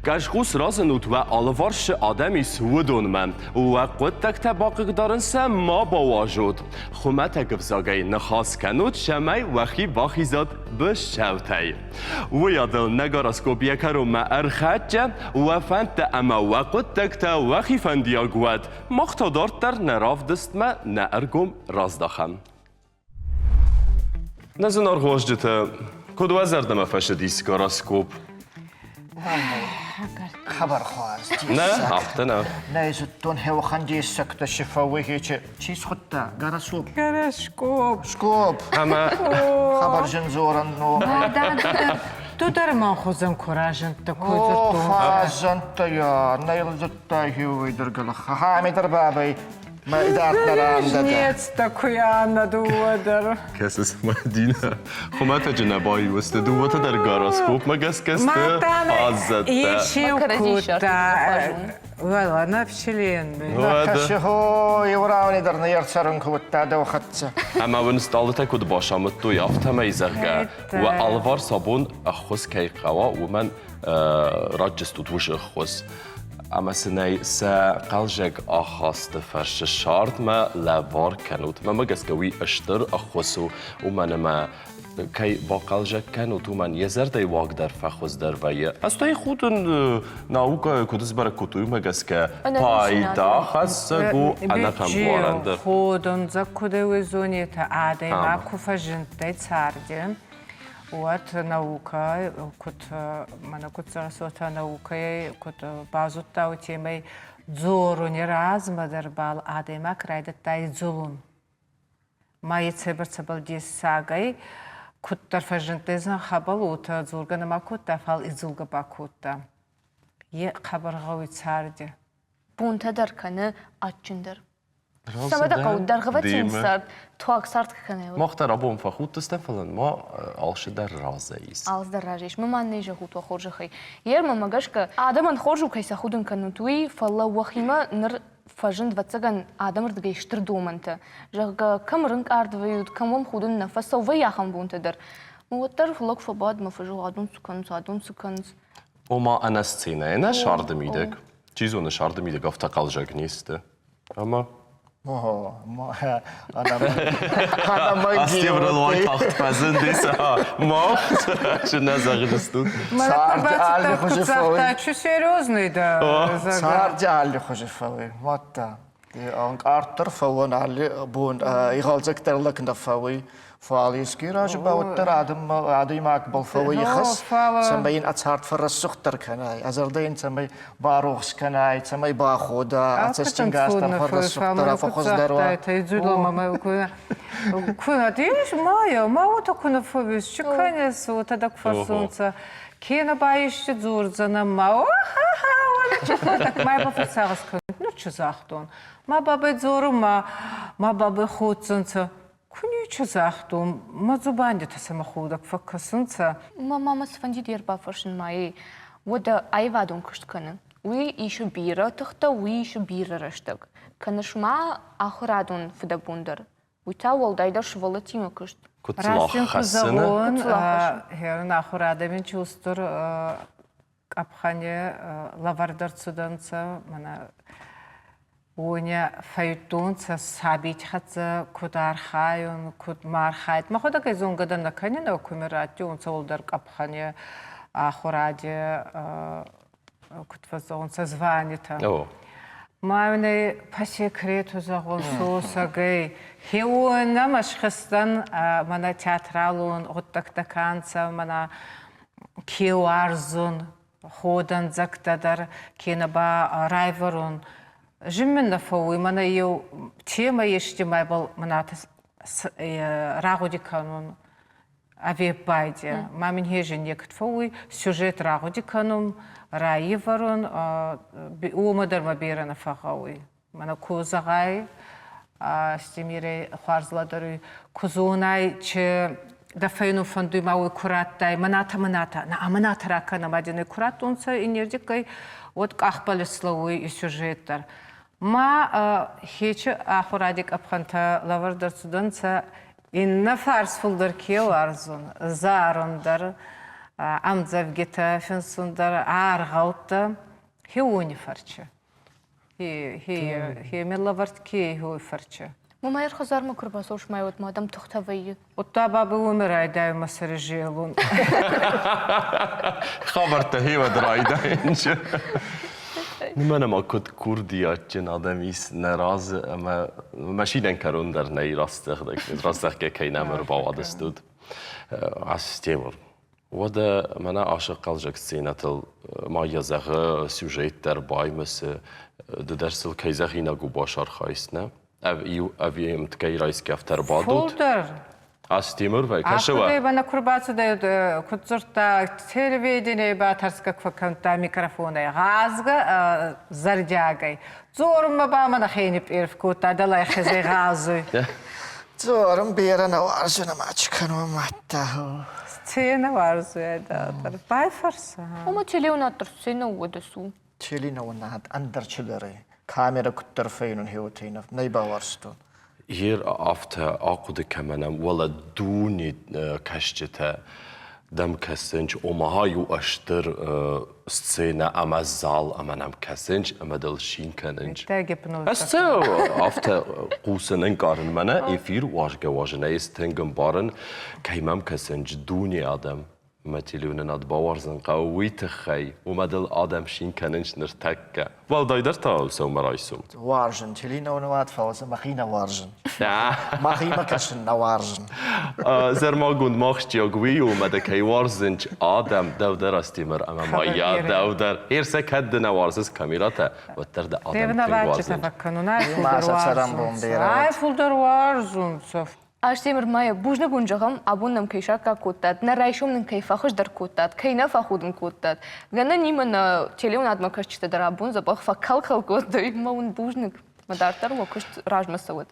Къӕсхъус разынут уӕ алыварс цы адӕм ис, уыдонмӕ. Уӕ хъуыддӕгтӕ бахъыгдарын сӕ ма бауадзут. Хуымӕтӕг ӕвзагӕй ныхас кӕнут, цӕмӕй уӕхи бахизат быцӕутӕй. Уыйадыл нӕ гороскоп йӕ кӕронмӕ ӕрхӕццӕ, уӕ фӕндтӕ ӕмӕ уӕ хъуыддӕгтӕ уӕхи фӕндиаг уӕд. Мах та дарддӕр нӕ равдыстмӕ нӕ ӕргом раздахӕм. Нӕ зынаргъ уазджытӕ, куыд уӕ зӕрдӕмӕ фӕцыдис гороскоп? Хабар хуарз. Нӕ, афтӕ нӕ. Нӕ зыдтон хеуӕхӕн дессӕгтӕ цы фӕуы, чи схуыдта? Гороскоп. Гороскоп. Скоп. Ӕмӕ хабар зын дзорӕн ном. Ду дӕр ма хузӕн ку разындтӕ, ку О, дзурдтон. фӕзӕнттӕ я, нӕ йыл зыдта хеуй дӕр Ха, ми дӕр бабӕй мӕ идарддӕр андӕдӕ. Нецтӕ куй ӕнӕ дууӕ дӕр. Кӕсыс, Мадинӕ, хуымӕтӕджы нӕ баиу сты дыууӕтӕ дӕр гороскопмӕ гӕсгӕ сты фаззӕттӕ. Исеу кодта Уӕлӕ нӕ вселенной. Кӕсы, хо, иу рауни дӕр нӕ ӕрцӕрын кодта дӕу хӕццӕ. Ӕмӕ уын стъалытӕ куыд басамыдтой, афтӕмӕй, зӕгъгӕ, уӕ алыварс абон ӕххуыс кӕй хъӕуа, уымӕн ратджыстут уыцы ӕххуыс. Ӕмӕ сын ӕй сӕ хъӕлдзӕг ахасты фӕрцы сӕрдмӕ лӕвар кӕнут. Мӕнмӕ гӕсгӕ уый стыр ӕххуыс у, уымӕн ӕмӕ кӕй бахъӕлдзӕг кӕнут, уымӕн йӕ зӕрдӕйы уаг дӕр фӕхуыздӕр вӕййы. Ӕз худын наукӕ куыд сбӕрӕг кодтой, уымӕ гӕсгӕ пайда хӕссӕг у ӕнӕхъӕн буарӕн дӕр. Ходундзӕг куыд уезонетӕ адӕймаг куы фӕзындтӕй царди, уӕд наукӕ куыд мӕнӕ куыд зӕгъыс, наукӕйӕ куыд базудта, уотемӕй дзоруни размӕ дӕр бал адӕймаг райдӕдта идзулун. Ма е цӕйбӕрцӕбӕл дессагӕй куддӕр фӕззиндтӕй зӕнхӕбӕл, уотӕ дзоргӕ нӕма кодта, фал идзулгӕ ба кодта. Е хъӕбӕр гъӕуй царди. Бонтӕ дӕр кӕны адджындӕр. Цӕмӕ дӕ хъӕуы дӕргъвӕтин цард, туаг цард кӕнӕ. Мах дӕр абон фӕхудтыстӕм, фӕлӕ ма алцыдӕр разӕй ис. Алцыдӕр разӕй ис. Мӕ нӕ зӕгъут уӕ хорзӕхӕй. Йе мӕ гӕсгӕ адӕмӕн хорз у, кӕй сӕ худын кӕнут, уый, фӕлӕ уӕхимӕ ныр фӕзынд, ӕвӕццӕгӕн, адӕмырдыгӕй стыр домӕнтӕ. Зӕгъгӕ, кӕм рынкъард вӕййут, кӕм уӕм худын нӕ фӕцӕуы, вӕййы ахӕм бонтӕ дӕр. Уӕддӕр лӕг фӕбад мӕ фӕзӕгъы, адон цы кӕнынц, адон цы кӕнынц. Ома ӕнӕ сценӕ, ӕнӕ сӕрды мидӕг. Чи зоны, сӕрды мидӕг афтӕ хъӕлдзӕг не сты. Ӕмӕ Астемырыл уайтагъд фӕзындис мах цы нӕ зӕгъдзыстут. Царди алли хузи фӕууй. Чи серьезный да. Царди алли хузи фӕууй. Мадта. Ӕнкъарддӕр фӕууӕн алли бон, игъӕлдзӕгдӕр лӕг нӕ фӕууй. Фал еске рази ба уӕддӕр адӕммӕ адӕймагбӕл фӕууй ихӕс, цӕмӕй ин ӕ цард фӕррӕсугъддӕр кӕнай, ӕ зӕрдӕ ин цӕмӕй барохс кӕнай, цӕмӕй бахода, ӕ цӕстингас дӕр фӕррӕсугъддӕр, фӕххуыздӕр уа. Ма ма уотӕ ку нӕ фӕууис, чи кӕнес, уотӕ дӕ ку фӕрсунцӕ. Кенӕ ба исчи дзордзӕнӕ ма ха-ха, ма ба фӕцагъаз кӕнун. Нур чи загътон? Ма бабӕй дзорун, ма ма бабӕй ходдзӕнцӕ. Ку ничи загътон, мӕ дзубандитӕ сӕмӕ ходӕг фӕккӕсунцӕ. Мӕ мамӕ цыфӕнди дӕр бафӕрсын ма ей, уӕдӕ аивадон куыст кӕны. Уый исы бирӕ тыхтӕ, уый исы бирӕ рӕстӕг. Кӕныс ма ахуырадон фыдӕбон дӕр. Уый та уӕлдайдӕр сывӕллӕттимӕ куыст. Куыд Раст ин ку зӕгъон, херун ахурадӕ мин чи устур къӕпхӕни лӕвӕрд ӕрцудӕнцӕ, мӕнӕ уони фӕййидтонцӕ сабийти хӕццӕ куд архайун, куд ма архайд. Мӕхуӕдӕг ӕй зонгӕ дӕр нӕ кӕнинӕ, куми раттиуонцӕ уӕлдӕр къӕпхӕни ахуради куд фӕззӕгъунцӕ, званитӕ. Ма ин по секрету зӕгъун сосӕгӕй, хеуонӕмӕ схизтӕн, мӕнӕ театралон гъуддӕгтӕ ка нцӕ, мӕнӕ ке уарзун, ходӕндзӕгтӕ дӕр, кенӕ ба райвӕрун. Зин мин нӕ фӕууй, мӕнӕ еу темӕ ести мӕбӕл мӕнӕ рагъуди кӕнун ӕвеппайди. Ма мин хези некӕд фӕууй, сюжет рагъуди кӕнун, райвӕрун, уомӕ дӕр мӕ берӕ нӕ фӕгъгъӕуй. Мӕнӕ ку зӕгъай, Астемирӕй хуарз лӕдӕруй, ку зонай, чи дӕ фӕйнун фӕндуй ма уой ку радтай, мӕнӕтӕ, мӕнӕтӕ, на мӕнӕтӕ ракӕнӕ, ма дин ку раттунцӕ иннердиккӕй, уӕд къахбӕл ислӕууй и сюжет дӕр. Ма хечи ахуради къӕпхӕнтӕ лӕвӕрд ӕрцудӕнцӕ иннӕ фарс фулдӕр ке уарзун, зарун дӕр, ӕмдзӕвгитӕ финсун дӕр, аргъӕуттӕ, хеуони фӕрчи. Хеме лӕвӕрд ке хеуй фӕрчи. Мамӕ ӕрхӕдзармӕ куы рбацӕуыс, мӕ уӕд ма дӕм тыхтӕ вӕййы. Удта бабӕ уоми райдайун мӕ сӕри зелун. Хабӕрттӕ хевӕд райдайынчы. Мӕнӕ ма куыд курдиатджын адӕм ис нӕ разы ӕмӕ машинӕн кӕрон дӕр нӕй растзӕгъгӕ кӕй нӕм ӕрбауадыстут. Астемыр, уӕдӕ мӕнӕ ацы хъӕлдзӕг сценӕтыл ма йӕ зӕгъы, сюжет дӕр баймысы, ды дӕр сыл кӕй зӕгъинаг у бацархайыс, нӕ? Ӕви ӕмткӕй райсгӕ афтӕ ӕрбадут? Фулдӕр. Астемыр вӕй кӕсы уӕ? Ахуырӕй ба куы рбацыдӕй, куыд дзырдта, телевиденийы ба тӕрсгӕ куы фӕкӕндта микрофонӕй, гъазгӕ зӕрдиагӕй. Дзорунмӕ ба мӕ нӕхе нипъерф кодта, дӕлӕ хезӕй гъазуй. Дзорун берӕ нӕ уарзун ӕма чи кӕнон мадта. Сценӕ уарзуй айдагъдӕр. Байфӕрсӕ. Ома телеуынаддӕр сценӕ уӕдӕ цу. Теленауынад ӕндӕр чидӕрӕй. Камерӕ куыддӕр фенын хеуотӕй нӕ бауарзтон. Ер афтӕ ахъуыды кӕмӕнӕм, уӕлӕ дуне кӕсджытӕ дӕм кӕсынч, ома ай у ӕстыр сценӕ ӕмӕ зал ӕмӕ нӕм кӕсынч ӕмӕ дыл цин кӕнынч. Ӕз цы афтӕ хъусын ӕнкъарын мӕнӕ эфир уазгӕ-уазынӕй тынг ӕмбарын, кӕй мӕм кӕсынч дуне адӕм. Мӕ телеуынынад бауарзын хъӕуы уый тыххӕй, уымӕ дыл адӕм цин кӕнынц ныртӕккӕ. Уӕлдайдӕр та сӕумӕрайсом. Уарзын теленауынад, фӕлӕ дзы мӕхи нӕ уарзын. Мӕхимӕ кӕсын нӕ уарзын. Сӕрмагонд ма ахсджиаг уый у, ӕмӕ дӕ кӕй уарзынц адӕм, дӕу дӕр, Астемыр, ӕмӕ ма йӕ дӕу дӕр. Ӕрсӕ кӕд ды нӕ уарзыс камерӕтӕ, уӕддӕр дӕ адӕм тынг уарзынц. Ай фулдӕр уарзунцӕ. Астемыр ма бузныг уын зӕгъӕм, абон нӕм кӕй саккаг кодтат, нӕ райсом нын кӕй фӕхуыздӕр кодтат, кӕй нӕ фӕхудын кодтат. Гӕнӕн имӕ нӕ телеуынадмӕ кӕсджытӕ дӕр абон дзӕбӕх фӕкӕл-кӕл кодтой. Мӕ уын бузныг. Мӕ дарддӕр уӕ куыст размӕ цӕуӕд.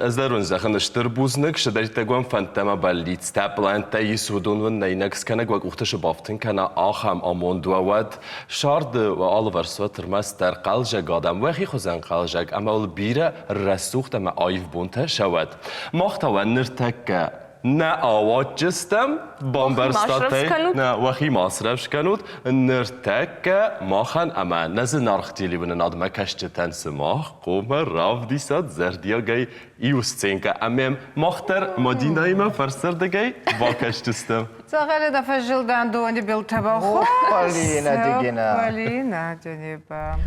Ӕз дӕр уын зӕгъын стыр бузныг, сыдӕриддӕр уӕм фӕндтӕ ӕмӕ бӕллицтӕ, пълӕнттӕ ис, уыдон уын нӕйнӕг скӕнӕг уӕ къухты цы бафтын кӕна, ахӕм амонд уӕ уӕд. Сӕрды уӕ алыварс уӕд ӕрмӕстдӕр хъӕлдзӕг адӕм, уӕхи хуызӕн хъӕлдзӕг ӕмӕ уыл бирӕ рӕсугъд ӕмӕ аив бонтӕ сӕуӕд. Мах та уӕ ныртӕккӕ нӕ ауадздзыстӕм, бамбӕрстат ӕй, нӕ уӕхи ма срӕвдз кӕнут, ныртӕккӕ махӕн ӕмӕ нӕ зынаргъ телеуынынадмӕ кӕсджытӕн сымах хъуамӕ равдисат зӕрдиагӕй иу сценкӕ ӕмӕ мах дӕр Мадинӕимӕ фӕрсырдыгӕй бакӕсдзыстӕм. Дзӕгъӕли дӕ фӕззилдан дони билтӕбӕл. Полина Дегина. Полина Дегина.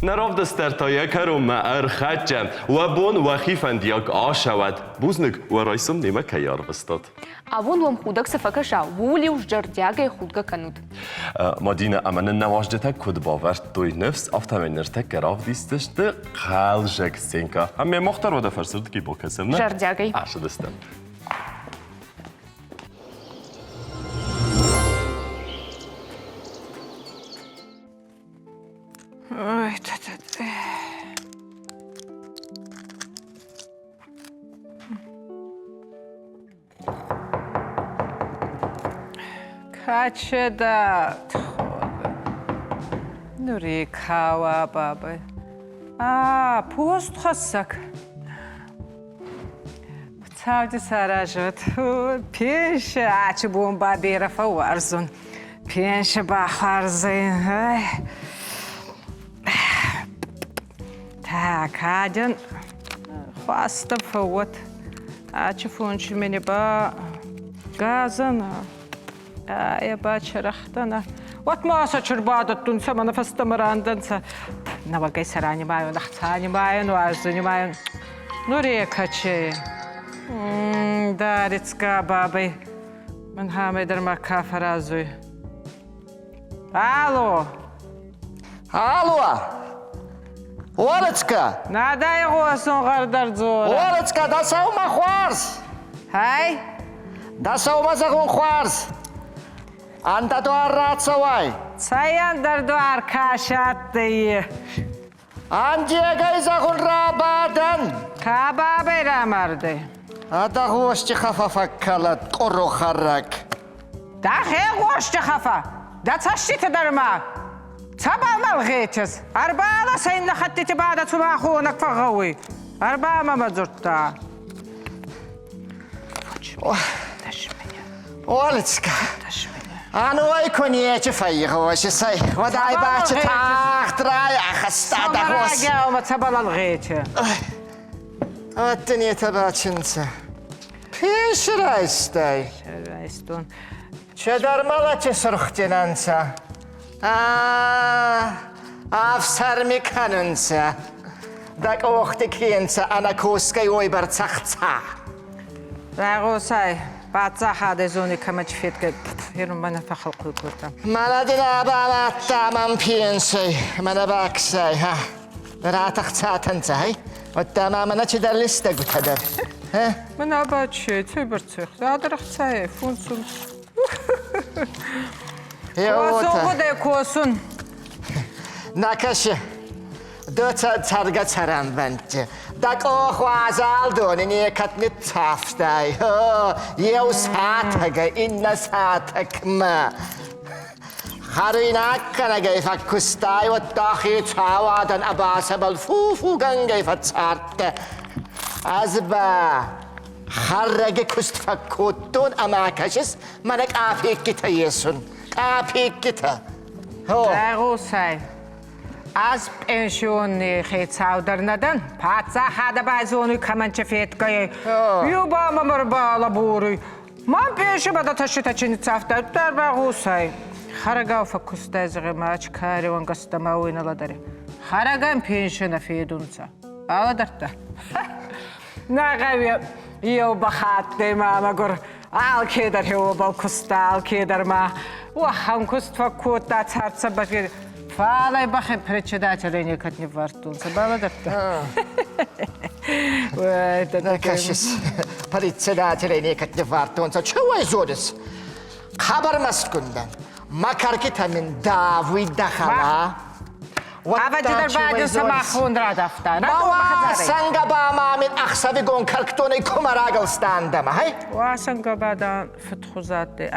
Нӕ равдыст дӕр та йӕ кӕронмӕ ӕрхӕццӕ. Уӕ бон уӕхи фӕндиаг ацӕуӕд. Бузныг, уӕ райсом немӕ кӕй арвыстат. Абон уӕм худӕг цы фӕкӕса, ууыл-иу зӕрдиагӕй худгӕ кӕнут. Мадинӕ ӕмӕ нын нӕ уазджытӕ куыд бавӕрдтой ныфс, афтӕмӕй ныртӕккӕ равдисдзысты хъӕлдзӕг сценкӕ. Ӕмӕ мах дӕр уӕдӕ фӕрсырдыги бакӕсӕм, нӕ? Зӕрдиагӕй. Ацыдыстӕм. Ой, та-та. Качеда Нурикава бабай. А, постхӕссӕг. Цавди саразӕт. Пенсия ачы бон ба берӕ фӕууарзун. Пенсия ба хуарзӕй. Так, адӕн хуастӕ фӕууӕд. Ачы фончи мене ба газана. Е ба чарахтана. Уӕд ма сӕ чырбадӕттунцӕ, мӕнӕ фӕстӕмӕ рандӕнцӕ. Нӕуӕгӕй сӕ ранимайун, ӕхца нимайун, уарзу нимайун. Ну рекаче. Дарицка бабай. Мӕн хамӕй дӕр ма ка фӕразуй. Алло! Алло! Олечка! Надай гъосын гъӕрдӕр дзорӕ. Олечка, дӕ сӕумӕ хуарз! Хай? Дӕ сӕумӕ зӕгъун хуарз! Ӕндӕ дуар рацӕуай! Цӕй ӕндӕр дуар кӕсадтӕй? Андегӕй зӕгъун рабадӕн! Ка бабӕй рамардӕй? Адӕ гъости хафа фӕккӕлӕд, къоро хӕрӕг. Дӕхе гъости хафа! Дӕ цӕститӕ дӕр ма! Цӕбӕл ма лгъетес? Ӕрбаласӕ иннӕ хӕттити ба дӕ цума хонӕг фӕгъгъӕуй. Ӕрба мӕмӕ дзурдта. Олечка, а ну ай коньячы фӕйгъосисай, уӕд ай бачы тагъд райахӕста дӕ гъос. Цӕмӕ цӕбӕл ӕлгъете? Аттенетӕ бачынцӕ. Пенси райстай. Райстон. Чедар малачы сырхтенӕнцӕ. Ӕфсӕрми кӕнунцӕ. Дӕ къохти кенцӕ ӕнӕкосгӕй уойбӕрцӕ хца. Райгъосай, паддзахадӕ зони кӕмӕч федгӕ мӕнӕ фӕхӕлхъуй кодта. Мӕнӕ дин ӕбарадта мӕн пенсий, мӕнӕ баксай, ха. Ратӕхцатӕнцӕ, хай? Уӕдта ма мӕнӕ чидӕр листӕгутӕ дӕр. Мӕнӕ баче, цӕйбӕрцӕ хцадӕр ӕхцайӕ, фунсун. Косун гъудӕй косун. Накӕси, ду цӕргӕ цӕрӕнбӕнтти. Дӕ къох уазал дони некӕд ниццавтай. Еу сатӕгӕй иннӕ сатӕгмӕ. Хӕруйнаг кӕнӕгӕй фӕккустай, уӕдта хецауадӕн ӕ басӕбӕл фу-фугӕнгӕй фӕццардтӕ. Ӕз ба хӕррӕги куст фӕккодтон ӕма кӕсис, мӕнӕ къапеккитӕ есун. Къапеккитӕ. Байгъосай, ӕз пенсионный хецау дӕр нӕ дӕн. Паддзахадӕ байзонуй кӕмӕн чи федгӕй. Еу ба мӕмӕ ӕрбалӕборуй. Мӕн пенси ба дӕ тӕсситӕ чи ниццавта, дӕр байгъосай. Хӕрӕгау фӕккустай зӕгъе ма ачкари уӕнгӕстӕ ма уой нӕ лӕдӕри. Хӕрӕгӕн пенси нӕ федунцӕ. Алӕдӕрдтӕ? Нӕ гъӕуи еу бахаттӕй ма мӕгур алкедӕр хеуобӕл куста, алкедӕр ма уӕхӕн куст фӕккодта цард Фалӕ бӕхи председателей некӕд ниввардтонцӕ, балӕдӕрдтӕ? Кӕсис, председателей некӕд ниввардтонцӕ. Чего зонис? Хъӕбӕр мӕстгун дӕн. Мӕ кӕркитӕ мин давуй дӕ хала. Ӕвӕджидӕр бадин сӕ махон радавта. Уасӕнгӕ ба ма мин ӕхсӕвигон кӕркдонӕй кумӕ рагӕлста ӕндӕмӕ, хай? Уасӕнгӕ ба дӕ фудхуз адтӕй.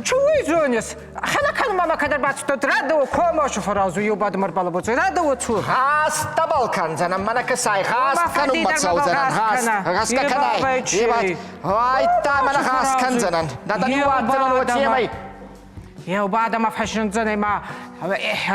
Чуй зонис? Хӕлӕ кӕнунмӕ ма кадӕр бацудтӕн. Радӕуо комошу фӕразу, еу бадӕм ӕрбалӕбоцӕй. Радӕуо цу. Гъӕстӕбӕл кӕндзӕнӕн, мӕнӕ кӕсай, гъаст кӕнунмӕ цӕудзӕнӕн, гъаст. Гъасгӕ кӕнай. Гъайдта, мӕнӕ гъаст кӕндзӕнӕн. Дӕ ниууадздзӕнӕн уотемӕй. Еу бадӕмӕ фӕззиндзӕнӕй ма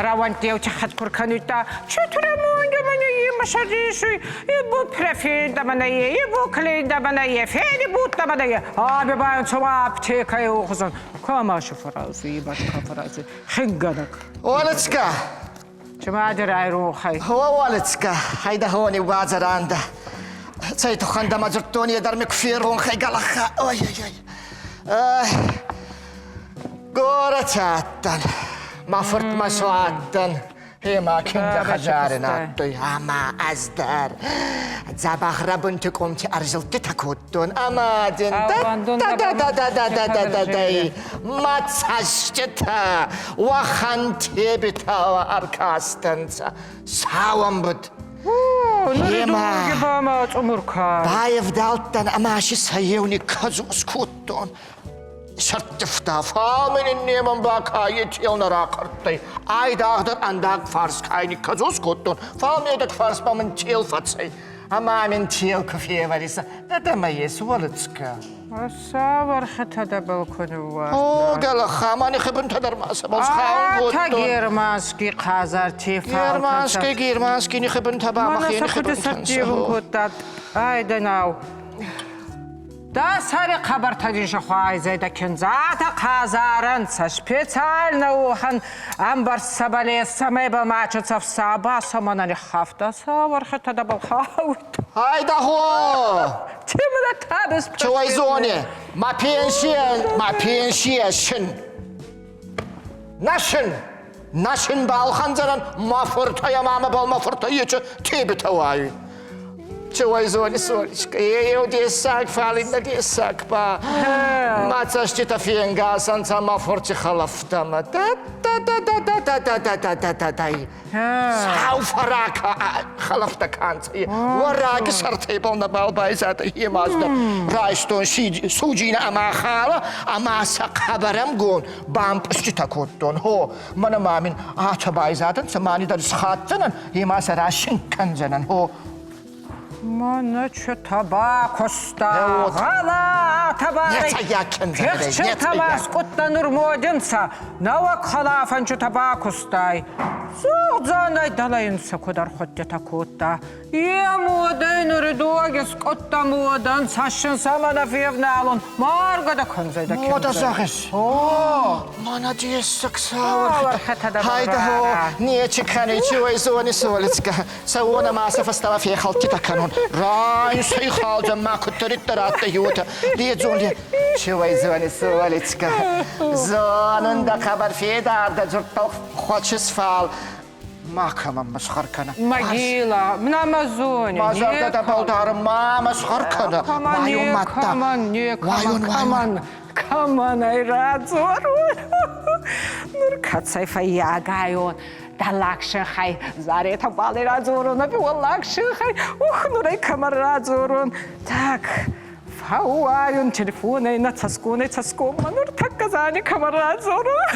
рауӕнтти еу тиххӕт ку ркӕнуйдта. Четурамонда мӕнӕ е масадисуй, ибупрофен да мӕнӕ е, ибуклин да мӕнӕ е, фенибут да мӕнӕ е. Аби байон цума аптекӕй ухузӕн. Ка ма фӕразуй, ибас ка фӕразуй. Хингӕнӕг. Олечка! Чымадӕр айрохӕй. Уалецка, хайдахони уадзаранда. Цӕй туххӕн дӕмӕ дзурдтон, е дӕр ми ку феронхӕй галаха. Ой-ой-ой. Горӕти адтӕн. Мӕ фуртмӕ суадтӕн. Гъема киндӕ хӕдзари надтой ӕма ӕз дӕр дзӕбӕх рӕбунти къумти ӕрзилдтитӕ кодтон ӕма дин да-да-да-да-да-да-да-да-дай мӕ цӕститӕ уӕхӕн тебитӕ ӕркастӕнцӕ сауӕмбуд. Гъема баевдалдтӕн ӕма си сӕ еу никкӕдзос кодтон. Сӕрттивта, фал мин иннемӕн ба ка етел нӕ рахъӕрттӕй. Айдагъдӕр ӕндаг фарс кай никкӕдзос кодтон, фал медӕг фарс ба мин тел фӕцӕй. Ӕма мин тел ку февӕрисӕ, дӕдӕмӕ ес уӕлицкӕ. Цавӕр хӕтӕдӕбӕл ку ниууагъта? О, гӕлӕхха, ма нихебунтӕ дӕр ма сӕбӕл схаун кодтон. Германский хъазарти Германский, германский нихебунтӕ ба мӕхе нихебунтӕ. Сӕрттивун кодта. Айдӕнау. Дӕ сӕри хъӕбӕртӕ дин сӕхуайдзӕй дӕ киндзатӕ хъазарӕнцӕ, специально уӕхӕн ӕмбӕрцӕбӕл цӕмӕй ба мачи цӕфса, ба сӕмӕ нӕ ниххафта, цавӕрхетӕ дӕбӕл хауд. Айдахо! Темнота без Чылайзоне, ма пенсия, ма пенсия шын. Нашын, нашын балхӕндзӕнӕн ма фыртӕй ӕма мӕбӕл мӕ фыртӕй ече тебетӕ уайуй. Чылайзоне, Сонечка, еу дессаг, фал иннӕ дессаг ба. Мӕ цӕститӕ фенгасӕнцӕ мӕ фурти хӕлӕфтӕмӕ. Да-да-да-да-да-да-да-да-да-да. Сау фӕракӕ хӕлӕфтӕ кӕнцӕ. Уӕраги сӕртӕбӕл нӕбал байзадӕй емаздӕр. Райстон суджинӕ ӕма халӕ ӕма сӕ хъӕбӕрӕмгон бампъузтитӕ кодтон. Хо, мӕнӕ ма мин атӕ байзадӕнцӕ, ма ни дӕр схатдзӕнӕн, ема сӕ расинг кӕндзӕнӕн. Хо, Мӕнӕ чутӕ бакуста, гъӕла табарӕй. Фехчынтӕ скъудтӕ нур модинцӕ, нӕуӕг хӕлафӕнчутӕ бакустай. Сугъдзӕнӕй дӕлӕ ин сӕ куд ӕрхудтитӕ кодта. Е модӕй нури доги скъудтӕ модӕн цӕссин сӕмӕ нӕ февналун. Маргӕ дӕ кӕндзӕй дӕ Мода зӕгъис? О! Мӕнӕ дессаг сауӕр. Хайда хо, нечи кӕни, чи уой зони солицка. Цӕуон ӕма сӕ фӕстӕмӕ фехӕлдтитӕ кӕнун. Райсай халдзӕн ма куддӕриддӕр адтӕй, уотӕ. Ледзун Чывайзони Солицка. Зонун дӕ хъӕбӕр федар дӕ дзурдтӕл хуӕчис, фал макӕмӕн масхъӕр кӕнӕ. Могила, на Амазоне. Ма зӕрдӕ дӕбӕл дарун, ма масхъӕр кӕнӕ. Уайун мадта. Уайун, кӕмӕн, кӕмӕн ӕй радзорун. Нур кӕцӕй фӕййагайон. Дӕллаг синхӕй Заретӕбӕл радзорун, ӕви уӕллаг синхӕй, ух, нур ӕй кӕмӕн радзорун. Так, фӕууайун телефонӕй нӕ цӕсгонӕй цӕсгонмӕ, нуртӕккӕ зани кӕмӕн радзорун.